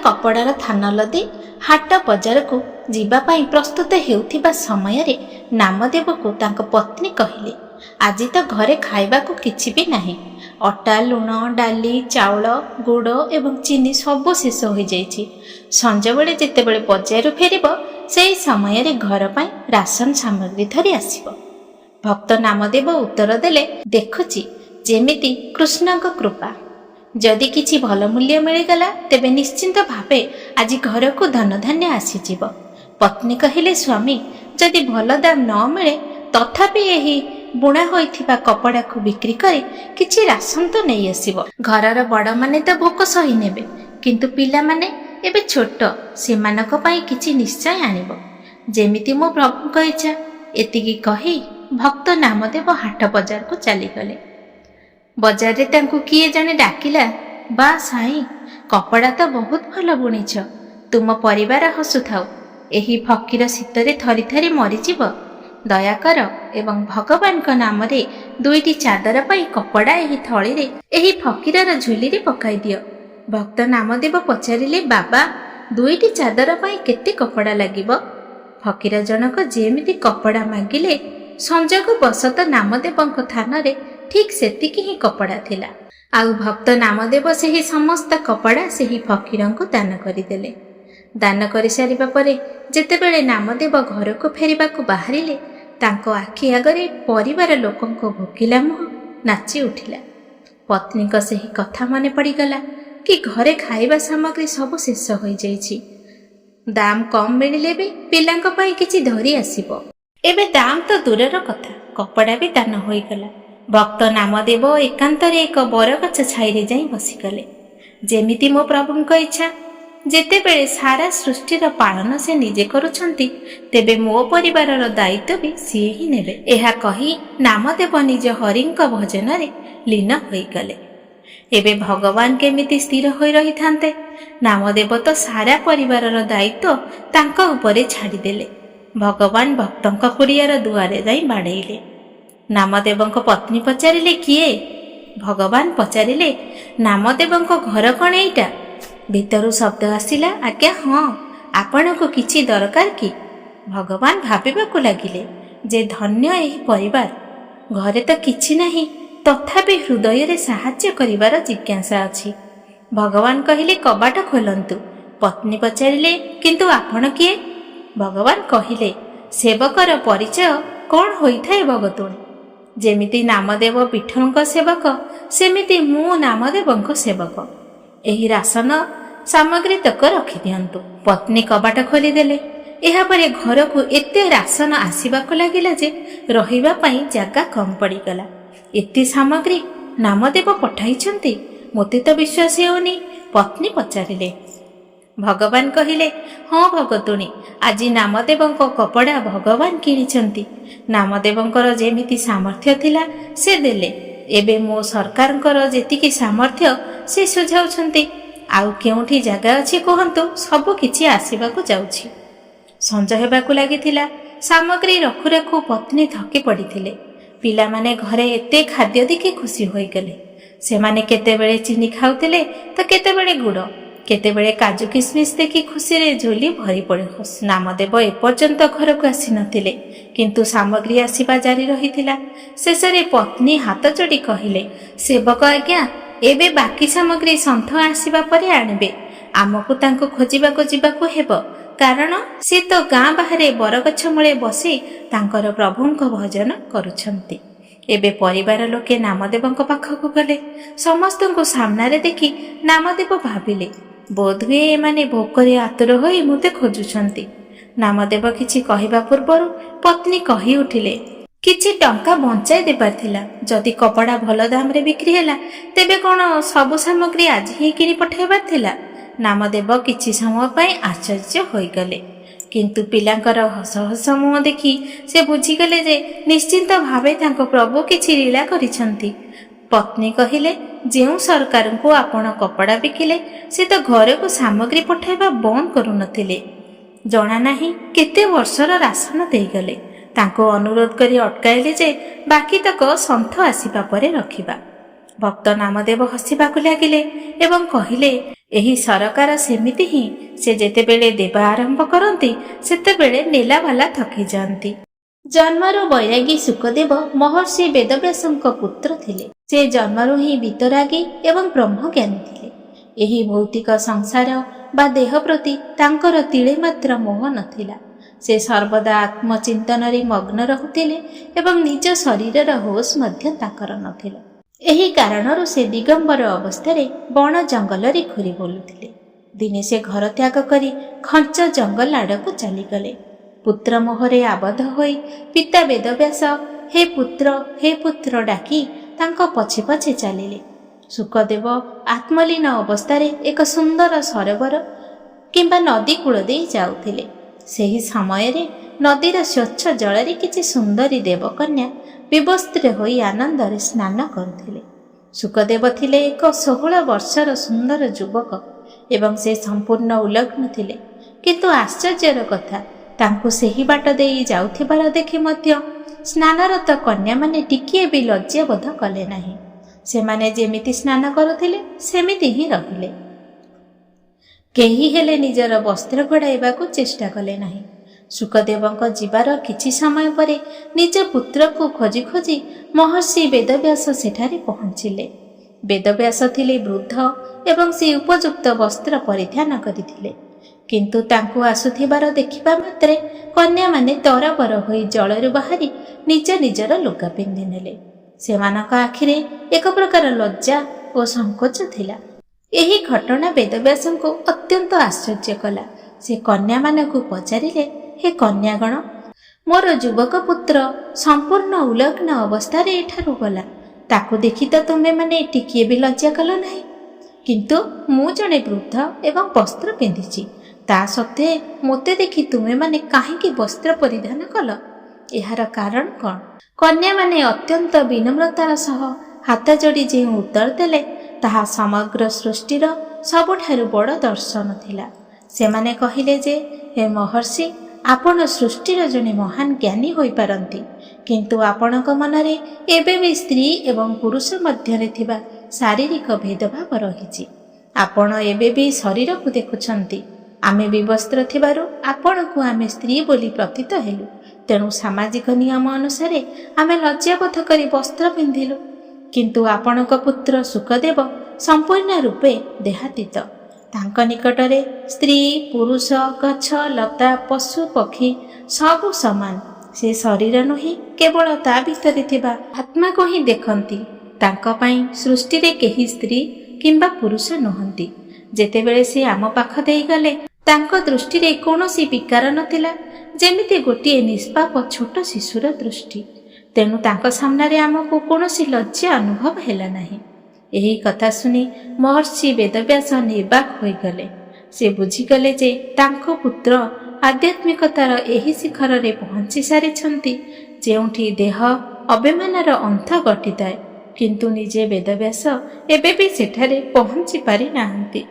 କପଡ଼ାର ଥାନ ଲଦି ହାଟ ବଜାରକୁ ଯିବା ପାଇଁ ପ୍ରସ୍ତୁତ ହେଉଥିବା ସମୟରେ ନାମଦେବକୁ ତାଙ୍କ ପତ୍ନୀ କହିଲେ, ଆଜି ତ ଘରେ ଖାଇବାକୁ କିଛି ବି ନାହିଁ। ଅଟା, ଲୁଣ, ଡାଲି, ଚାଉଳ, ଗୁଡ଼ ଏବଂ ଚିନି ସବୁ ଶେଷ ହୋଇଯାଇଛି। ସଞ୍ଜବେଳେ ଯେତେବେଳେ ବଜାରରୁ ଫେରିବ, ସେହି ସମୟରେ ଘର ପାଇଁ ରାସନ ସାମଗ୍ରୀ ଧରି ଆସିବ। ଭକ୍ତ ନାମଦେବ ଉତ୍ତର ଦେଲେ, ଦେଖୁଛି ଯେମିତି କୃଷ୍ଣଙ୍କ କୃପା। ଯଦି କିଛି ଭଲ ମୂଲ୍ୟ ମିଳିଗଲା, ତେବେ ନିଶ୍ଚିନ୍ତ ଭାବେ ଆଜି ଘରକୁ ଧନଧାନ୍ୟ ଆସିଯିବ। ପତ୍ନୀ କହିଲେ, ସ୍ୱାମୀ, ଯଦି ଭଲ ଦାମ ନ ମିଳେ, ତଥାପି ଏହି ବୁଣା ହୋଇଥିବା କପଡ଼ାକୁ ବିକ୍ରି କରି କିଛି ରାସନ ତ ନେଇ ଆସିବ। ଘରର ବଡ଼ମାନେ ତ ଭୋକ ସହି ନେବେ, କିନ୍ତୁ ପିଲାମାନେ ଏବେ ଛୋଟ, ସେମାନଙ୍କ ପାଇଁ କିଛି ନିଶ୍ଚୟ ଆଣିବ। ଯେମିତି ମୋ ପ୍ରଭୁଙ୍କ ଇଚ୍ଛା। ଏତିକି କହି ଭକ୍ତ ନାମଦେବ ହାଟ ବଜାରକୁ ଚାଲିଗଲେ। ବଜାରରେ ତାଙ୍କୁ କିଏ ଜଣେ ଡାକିଲା, ବା ସାଇଁ, କପଡ଼ା ତ ବହୁତ ଭଲ ବୁଣିଛ। ତୁମ ପରିବାର ହସୁଥାଉ। ଏହି ଫକୀର ଶୀତରେ ଥରି ଥରି ମରିଯିବ। ଦୟାକର ଏବଂ ଭଗବାନଙ୍କ ନାମରେ ଦୁଇଟି ଚାଦର ପାଇଁ କପଡ଼ା ଏହି ଥଳିରେ ଏହି ଫକୀରର ଝୁଲିରେ ପକାଇ ଦିଅ। ଭକ୍ତ ନାମଦେବ ପଚାରିଲେ, ବାବା, ଦୁଇଟି ଚାଦର ପାଇଁ କେତେ କପଡ଼ା ଲାଗିବ? ଫକୀର ଜଣକ ଯେମିତି କପଡ଼ା ମାଗିଲେ, ସଂଯୋଗ ବଶତଃ ନାମଦେବଙ୍କ ଥାନରେ ଠିକ୍ ସେତିକି ହିଁ କପଡ଼ା ଥିଲା। ଆଉ ଭକ୍ତ ନାମଦେବ ସେହି ସମସ୍ତ କପଡ଼ା ସେହି ଫକୀରଙ୍କୁ ଦାନ କରିଦେଲେ। ଦାନ କରିସାରିବା ପରେ ଯେତେବେଳେ ନାମଦେବ ଘରକୁ ଫେରିବାକୁ ବାହାରିଲେ, ତାଙ୍କ ଆଖି ଆଗରେ ପରିବାର ଲୋକଙ୍କ ଭୋକିଲା ମୁହଁ ନାଚି ଉଠିଲା। ପତ୍ନୀଙ୍କ ସେହି କଥା ମନେ ପଡ଼ିଗଲା କି ଘରେ ଖାଇବା ସାମଗ୍ରୀ ସବୁ ଶେଷ ହୋଇଯାଇଛି। ଦାମ କମ୍ ମିଳିଲେ ବି ପିଲାଙ୍କ ପାଇଁ କିଛି ଧରି ଆସିବ। ଏବେ ଦାମ ତ ଦୂରର କଥା, କପଡ଼ା ବି ଦାନ ହୋଇଗଲା। ଭକ୍ତ ନାମଦେବ ଏକାନ୍ତରେ ଏକ ବରଗଛ ଛାଇରେ ଯାଇ ବସିଗଲେ। ଯେମିତି ମୋ ପ୍ରଭୁଙ୍କ ଇଚ୍ଛା। ଯେତେବେଳେ ସାରା ସୃଷ୍ଟିର ପାଳନ ସେ ନିଜେ କରୁଛନ୍ତି, ତେବେ ମୋ ପରିବାରର ଦାୟିତ୍ୱ ବି ସିଏ ହିଁ ନେବେ। ଏହା କହି ନାମଦେବ ନିଜ ହରିଙ୍କ ଭଜନରେ ଲୀନ ହୋଇଗଲେ। ଏବେ ଭଗବାନ କେମିତି ସ୍ଥିର ହୋଇ ରହିଥାନ୍ତେ? ନାମଦେବ ତ ସାରା ପରିବାରର ଦାୟିତ୍ୱ ତାଙ୍କ ଉପରେ ଛାଡ଼ିଦେଲେ। ଭଗବାନ ଭକ୍ତଙ୍କ କୁଡ଼ିଆର ଦୁଆରେ ଯାଇ ବାଡ଼େଇଲେ। ନାମଦେବଙ୍କ ପତ୍ନୀ ପଚାରିଲେ, କିଏ? ଭଗବାନ ପଚାରିଲେ, ନାମଦେବଙ୍କ ଘର କ'ଣ ଏଇଟା? ଭିତରୁ ଶବ୍ଦ ଆସିଲା, ଆଜ୍ଞା ହଁ, ଆପଣଙ୍କୁ କିଛି ଦରକାର କି? ଭଗବାନ ଭାବିବାକୁ ଲାଗିଲେ ଯେ ଧନ୍ୟ ଏହି ପରିବାର। ଘରେ ତ କିଛି ନାହିଁ, ତଥାପି ହୃଦୟରେ ସାହାଯ୍ୟ କରିବାର ଜିଜ୍ଞାସା ଅଛି। ଭଗବାନ କହିଲେ, କବାଟ ଖୋଲନ୍ତୁ। ପତ୍ନୀ ପଚାରିଲେ, କିନ୍ତୁ ଆପଣ କିଏ? ଭଗବାନ କହିଲେ, ସେବକର ପରିଚୟ କ'ଣ ହୋଇଥାଏ ଭଗତୁଣୀ? ଯେମିତି ନାମଦେବ ବିଠଲଙ୍କ ସେବକ, ସେମିତି ମୁଁ ନାମଦେବଙ୍କ ସେବକ। ଏହି ରାସନ ସାମଗ୍ରୀ ତକ ରଖିଦିଅନ୍ତୁ। ପତ୍ନୀ କବାଟ ଖୋଲିଦେଲେ। ଏହାପରେ ଘରକୁ ଏତେ ରାସନ ଆସିବାକୁ ଲାଗିଲା ଯେ ରହିବା ପାଇଁ ଜାଗା କମ୍ ପଡ଼ିଗଲା। ଏତେ ସାମଗ୍ରୀ ନାମଦେବ ପଠାଇଛନ୍ତି, ମୋତେ ତ ବିଶ୍ୱାସ ହେଉନି, ପତ୍ନୀ ପଚାରିଲେ। ଭଗବାନ କହିଲେ, ହଁ ଭଗତୁଣୀ, ଆଜି ନାମଦେବଙ୍କ କପଡ଼ା ଭଗବାନ କିଣିଛନ୍ତି। ନାମଦେବଙ୍କର ଯେମିତି ସାମର୍ଥ୍ୟ ଥିଲା, ସେ ଦେଲେ। ଏବେ ମୋ ସରକାରଙ୍କର ଯେତିକି ସାମର୍ଥ୍ୟ, ସେ ସୁଝାଉଛନ୍ତି। ଆଉ କେଉଁଠି ଜାଗା ଅଛି କୁହନ୍ତୁ? ସବୁ କିଛି ଆସିବାକୁ ଯାଉଛି। ସଞ୍ଜ ହେବାକୁ ଲାଗିଥିଲା। ସାମଗ୍ରୀ ରଖୁ ରଖୁ ପତ୍ନୀ ଥକି ପଡ଼ିଥିଲେ। ପିଲାମାନେ ଘରେ ଏତେ ଖାଦ୍ୟ ଦେଖି ଖୁସି ହୋଇଗଲେ। ସେମାନେ କେତେବେଳେ ଚିନି ଖାଉଥିଲେ ତ କେତେବେଳେ ଗୁଡ଼, କେତେବେଳେ କାଜୁ କିସମିସ୍ ଦେଖି ଖୁସିରେ ଝୁଲି ଭରି ପଡ଼ି। ନାମଦେବ ଏପର୍ଯ୍ୟନ୍ତ ଘରକୁ ଆସିନଥିଲେ, କିନ୍ତୁ ସାମଗ୍ରୀ ଆସିବା ଜାରି ରହିଥିଲା। ଶେଷରେ ପତ୍ନୀ ହାତ ଯୋଡ଼ି କହିଲେ, ସେବକ ଆଜ୍ଞା, ଏବେ ବାକି ସାମଗ୍ରୀ ସନ୍ଥ ଆସିବା ପରେ ଆଣିବେ। ଆମକୁ ତାଙ୍କୁ ଖୋଜିବାକୁ ଯିବାକୁ ହେବ, କାରଣ ସେ ତ ଗାଁ ବାହାରେ ବରଗଛ ମୂଳେ ବସି ତାଙ୍କର ପ୍ରଭୁଙ୍କ ଭଜନ କରୁଛନ୍ତି। ଏବେ ପରିବାର ଲୋକେ ନାମଦେବଙ୍କ ପାଖକୁ ଗଲେ। ସମସ୍ତଙ୍କୁ ସାମ୍ନାରେ ଦେଖି ନାମଦେବ ଭାବିଲେ, ବୋଧହୁଏ ଏମାନେ ଭୋକରେ ଆତୁର ହୋଇ ମୋତେ ଖୋଜୁଛନ୍ତି। ନାମଦେବ କିଛି କହିବା ପୂର୍ବରୁ ପତ୍ନୀ କହି ଉଠିଲେ, କିଛି ଟଙ୍କା ବଞ୍ଚାଇ ଦେବାର ଥିଲା। ଯଦି କପଡ଼ା ଭଲ ଦାମରେ ବିକ୍ରି ହେଲା, ତେବେ କ'ଣ ସବୁ ସାମଗ୍ରୀ ଆଜି ହିଁ କିଣି ପଠାଇବାର ଥିଲା? ନାମଦେବ କିଛି ସମୟ ପାଇଁ ଆଶ୍ଚର୍ଯ୍ୟ ହୋଇଗଲେ। କିନ୍ତୁ ପିଲାଙ୍କର ହସ ହସ ମୁହଁ ଦେଖି ସେ ବୁଝିଗଲେ ଯେ ନିଶ୍ଚିନ୍ତ ଭାବେ ତାଙ୍କ ପ୍ରଭୁ କିଛି ଲୀଳା କରିଛନ୍ତି। ପତ୍ନୀ କହିଲେ, ଯେଉଁ ସରକାରଙ୍କୁ ଆପଣ କପଡ଼ା ବିକିଲେ, ସେ ତ ଘରକୁ ସାମଗ୍ରୀ ପଠାଇବା ବନ୍ଦ କରୁନଥିଲେ। ଜଣା ନାହିଁ କେତେ ବର୍ଷର ରାସନ ଦେଇଗଲେ। ତାଙ୍କୁ ଅନୁରୋଧ କରି ଅଟକାଇଲେ ଯେ ବାକି ତକ ସନ୍ଥ ଆସିବା ପରେ ରଖିବା। ଭକ୍ତ ନାମଦେବ ହସିବାକୁ ଲାଗିଲେ ଏବଂ କହିଲେ, ଏହି ସରକାର ସେମିତି ହିଁ, ସେ ଯେତେବେଳେ ଦେବା ଆରମ୍ଭ କରନ୍ତି ସେତେବେଳେ ନେଲାବାଲା ଥକିଯାଆନ୍ତି। ଜନ୍ମରୁ ବୈରାଗୀ ଶୁକଦେବ ମହର୍ଷି ବେଦବ୍ୟାସଙ୍କ ପୁତ୍ର ଥିଲେ। ସେ ଜନ୍ମରୁ ହିଁ ବିତରାଗୀ ଏବଂ ବ୍ରହ୍ମଜ୍ଞାନୀ ଥିଲେ। ଏହି ଭୌତିକ ସଂସାର ବା ଦେହ ପ୍ରତି ତାଙ୍କର ତିଳେ ମାତ୍ର ମୋହ ନଥିଲା। ସେ ସର୍ବଦା ଆତ୍ମଚିନ୍ତନରେ ମଗ୍ନ ରହୁଥିଲେ ଏବଂ ନିଜ ଶରୀରର ହୋସ୍ ମଧ୍ୟ ତାଙ୍କର ନଥିଲା। ଏହି କାରଣରୁ ସେ ଦିଗମ୍ବର ଅବସ୍ଥାରେ ବଣ ଜଙ୍ଗଲରେ ଘୁରି ବୁଲୁଥିଲେ। ଦିନେ ସେ ଘର ତ୍ୟାଗ କରି ଘଞ୍ଚ ଜଙ୍ଗଲ ଆଡ଼କୁ ଚାଲିଗଲେ। ପୁତ୍ର ମୋହରେ ଆବଦ୍ଧ ହୋଇ ପିତା ବେଦବ୍ୟାସ "ହେ ପୁତ୍ର, ହେ ପୁତ୍ର" ଡାକି ତାଙ୍କ ପଛେ ପଛେ ଚାଲିଲେ। ଶୁକଦେବ ଆତ୍ମଲୀନ ଅବସ୍ଥାରେ ଏକ ସୁନ୍ଦର ସରୋବର କିମ୍ବା ନଦୀ କୂଳ ଦେଇ ଯାଉଥିଲେ। ସେହି ସମୟରେ ନଦୀର ସ୍ୱଚ୍ଛ ଜଳରେ କିଛି ସୁନ୍ଦରୀ ଦେବକନ୍ୟା ବିବସ୍ତ୍ର ହୋଇ ଆନନ୍ଦରେ ସ୍ନାନ କରୁଥିଲେ। ଶୁକଦେବ ଥିଲେ ଏକ 16 ବର୍ଷର ସୁନ୍ଦର ଯୁବକ ଏବଂ ସେ ସମ୍ପୂର୍ଣ୍ଣ ଉଲଗ୍ନ ଥିଲେ। କିନ୍ତୁ ଆଶ୍ଚର୍ଯ୍ୟର କଥା, ତାଙ୍କୁ ସେହି ବାଟ ଦେଇ ଯାଉଥିବାର ଦେଖି ମଧ୍ୟ ସ୍ନାନରତ କନ୍ୟାମାନେ ଟିକିଏ ବି ଲଜ୍ଜାବୋଧ କଲେ ନାହିଁ। ସେମାନେ ଯେମିତି ସ୍ନାନ କରୁଥିଲେ, ସେମିତି ହିଁ ରହିଲେ। କେହି ହେଲେ ନିଜର ବସ୍ତ୍ର ଘୋଡ଼ାଇବାକୁ ଚେଷ୍ଟା କଲେ ନାହିଁ। ଶୁକଦେବଙ୍କ ଯିବାର କିଛି ସମୟ ପରେ ନିଜ ପୁତ୍ରକୁ ଖୋଜି ଖୋଜି ମହର୍ଷି ବେଦବ୍ୟାସ ସେଠାରେ ପହଞ୍ଚିଲେ। ବେଦବ୍ୟାସ ଥିଲେ ବୃଦ୍ଧ ଏବଂ ସେ ଉପଯୁକ୍ତ ବସ୍ତ୍ର ପରିଧାନ କରିଥିଲେ। କିନ୍ତୁ ତାଙ୍କୁ ଆସୁଥିବାର ଦେଖିବା ମାତ୍ରେ କନ୍ୟାମାନେ ତରବର ହୋଇ ଜଳରୁ ବାହାରି ନିଜ ନିଜର ଲୁଗା ପିନ୍ଧିନେଲେ। ସେମାନଙ୍କ ଆଖିରେ ଏକ ପ୍ରକାର ଲଜ୍ଜା ଓ ସଂକୋଚ ଥିଲା। ଏହି ଘଟଣା ବେଦବ୍ୟାସଙ୍କୁ ଅତ୍ୟନ୍ତ ଆଶ୍ଚର୍ଯ୍ୟ କଲା। ସେ କନ୍ୟାମାନଙ୍କୁ ପଚାରିଲେ, "ହେ କନ୍ୟାଗଣ, ମୋର ଯୁବକ ପୁତ୍ର ସମ୍ପୂର୍ଣ୍ଣ ଉଲଗ୍ନ ଅବସ୍ଥାରେ ଏଠାରୁ ଗଲା। ତାକୁ ଦେଖି ତ ତୁମେମାନେ ଟିକିଏ ବି ଲଜ୍ଜା କଲ ନାହିଁ। କିନ୍ତୁ ମୁଁ ଜଣେ ବୃଦ୍ଧ ଏବଂ ବସ୍ତ୍ର ପିନ୍ଧିଛି, ତା ସତ୍ତ୍ୱେ ମୋତେ ଦେଖି ତୁମେମାନେ କାହିଁକି ବସ୍ତ୍ର ପରିଧାନ କଲ? ଏହାର କାରଣ କ'ଣ?" କନ୍ୟାମାନେ ଅତ୍ୟନ୍ତ ବିନମ୍ରତାର ସହ ହାତ ଯୋଡ଼ି ଯେଉଁ ଉତ୍ତର ଦେଲେ, ତାହା ସମଗ୍ର ସୃଷ୍ଟିର ସବୁଠାରୁ ବଡ଼ ଦର୍ଶନ ଥିଲା। ସେମାନେ କହିଲେ ଯେ, "ହେ ମହର୍ଷି, ଆପଣ ସୃଷ୍ଟିର ଜଣେ ମହାନ ଜ୍ଞାନୀ ହୋଇପାରନ୍ତି, କିନ୍ତୁ ଆପଣଙ୍କ ମନରେ ଏବେ ବି ସ୍ତ୍ରୀ ଏବଂ ପୁରୁଷ ମଧ୍ୟରେ ଥିବା ଶାରୀରିକ ଭେଦଭାବ ରହିଛି। ଆପଣ ଏବେ ବି ଶରୀରକୁ ଦେଖୁଛନ୍ତି। ଆମେ ବିବସ୍ତ୍ର ଥିବାରୁ ଆପଣଙ୍କୁ ଆମେ ସ୍ତ୍ରୀ ବୋଲି ପ୍ରତୀତ ହେଲୁ। ତେଣୁ ସାମାଜିକ ନିୟମ ଅନୁସାରେ ଆମେ ଲଜ୍ଜାବୋଧ କରି ବସ୍ତ୍ର ପିନ୍ଧିଲୁ। କିନ୍ତୁ ଆପଣଙ୍କ ପୁତ୍ର ଶୁକଦେବ ସମ୍ପୂର୍ଣ୍ଣ ରୂପେ ଦେହାତୀତ। ତାଙ୍କ ନିକଟରେ ସ୍ତ୍ରୀ, ପୁରୁଷ, ଗଛ, ଲତା, ପଶୁ, ପକ୍ଷୀ ସବୁ ସମାନ। ସେ ଶରୀର ନୁହେଁ, କେବଳ ତା ଭିତରେ ଥିବା ଆତ୍ମାକୁ ହିଁ ଦେଖନ୍ତି। ତାଙ୍କ ପାଇଁ ସୃଷ୍ଟିରେ କେହି ସ୍ତ୍ରୀ କିମ୍ବା ପୁରୁଷ ନୁହନ୍ତି। ଯେତେବେଳେ ସେ ଆମ ପାଖ ଦେଇଗଲେ, ତାଙ୍କ ଦୃଷ୍ଟିରେ କୌଣସି ବିକାର ନଥିଲା, ଯେମିତି ଗୋଟିଏ ନିଷ୍ପାପ ଛୋଟ ଶିଶୁର ଦୃଷ୍ଟି। ତେଣୁ ତାଙ୍କ ସାମ୍ନାରେ ଆମକୁ କୌଣସି ଲଜ୍ଜା ଅନୁଭବ ହେଲା ନାହିଁ।" ଏହି କଥା ଶୁଣି ମହର୍ଷି ବେଦବ୍ୟାସ ନିର୍ବାକ ହୋଇଗଲେ। ସେ ବୁଝିଗଲେ ଯେ ତାଙ୍କ ପୁତ୍ର ଆଧ୍ୟାତ୍ମିକତାର ଏହି ଶିଖରରେ ପହଞ୍ଚି ସାରିଛନ୍ତି, ଯେଉଁଠି ଦେହ ଅଭିମାନର ଅନ୍ତ ଘଟିଥାଏ। କିନ୍ତୁ ନିଜେ ବେଦବ୍ୟାସ ଏବେ ବି ସେଠାରେ ପହଞ୍ଚି ପାରିନାହାନ୍ତି।